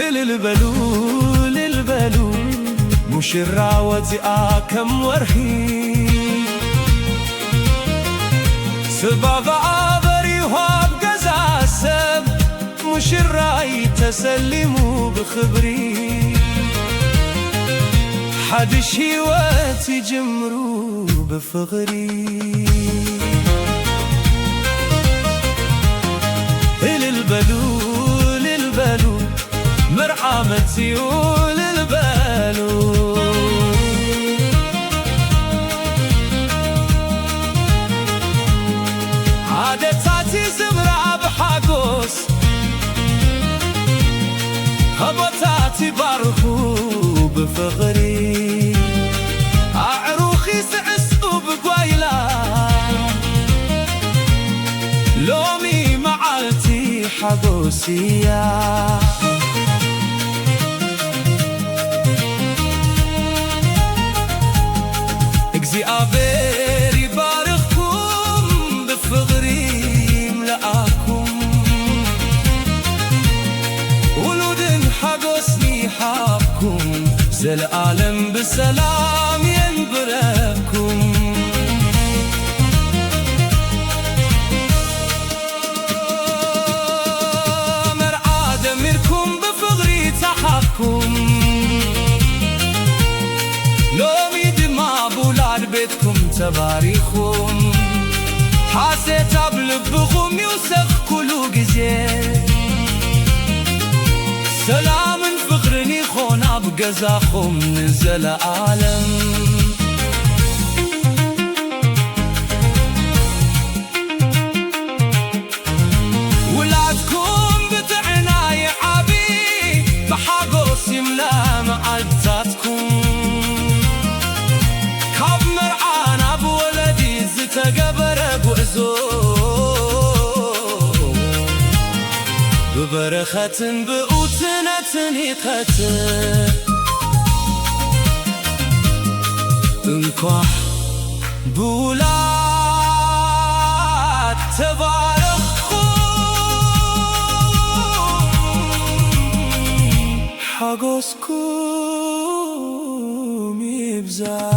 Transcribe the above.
እልል በሉ፣ እልል በሉ፣ ሙሽራ ወጺኣ ከም ወርሒ። ጽባቐኣ በሪሁ ኣብ ገዛ ሰብ፣ ሙሽራይ ተሰሊሙ ብኽብሪ። ሓድሽ ህይወት ይጅምሩ ብፍቕሪ። እልል በሉ፣ እልል በሉ፣ መርዓ መጺኡ እልል በሉ። ኣደታት ይዝምራ ብሓጎስ፣ ኣቦታት ይባርኹ ብፍቕሪ። ኣዕሩኽ ይስዕስዑ ብጓይላ፣ ሎሚ መዓልቲ ሓጎስ እያ። እግዚኣብሔር ይባርኽኩም፣ ብፍቕሪ ይምልኣኩም። ውሉድን ሓጎስን ይሃብኩም፣ ዘለኣለም ብሰላም የንብረኩም። መርዓ ደሚርኩም ብፍቕሪ ተሓብኩም፣ ሎሚ ድማ ብውላድ ቤትኩም ተባሪኹም። ሓሴት ኣብ ልብኹም ይውሰኽ ኩሉ ግዜ፣ ሰላምን ፍቕርን ይኾን ኣብ ገዛኹም ንዘለኣለም። ውላድኩም ብጥዕና ይዓቢ፣ ብሓጎስ ይምላ መዓልታትኩም። ካብ መርዓ ናብ ወለዲ ዝተገበረ ጉዕዞ፣ ብበረኸትን ብእውትነትን ይኸትም። እንኳዕ ብውላድ ተባረኽኩም፣ ሓጎስኩም ይብዛሕ።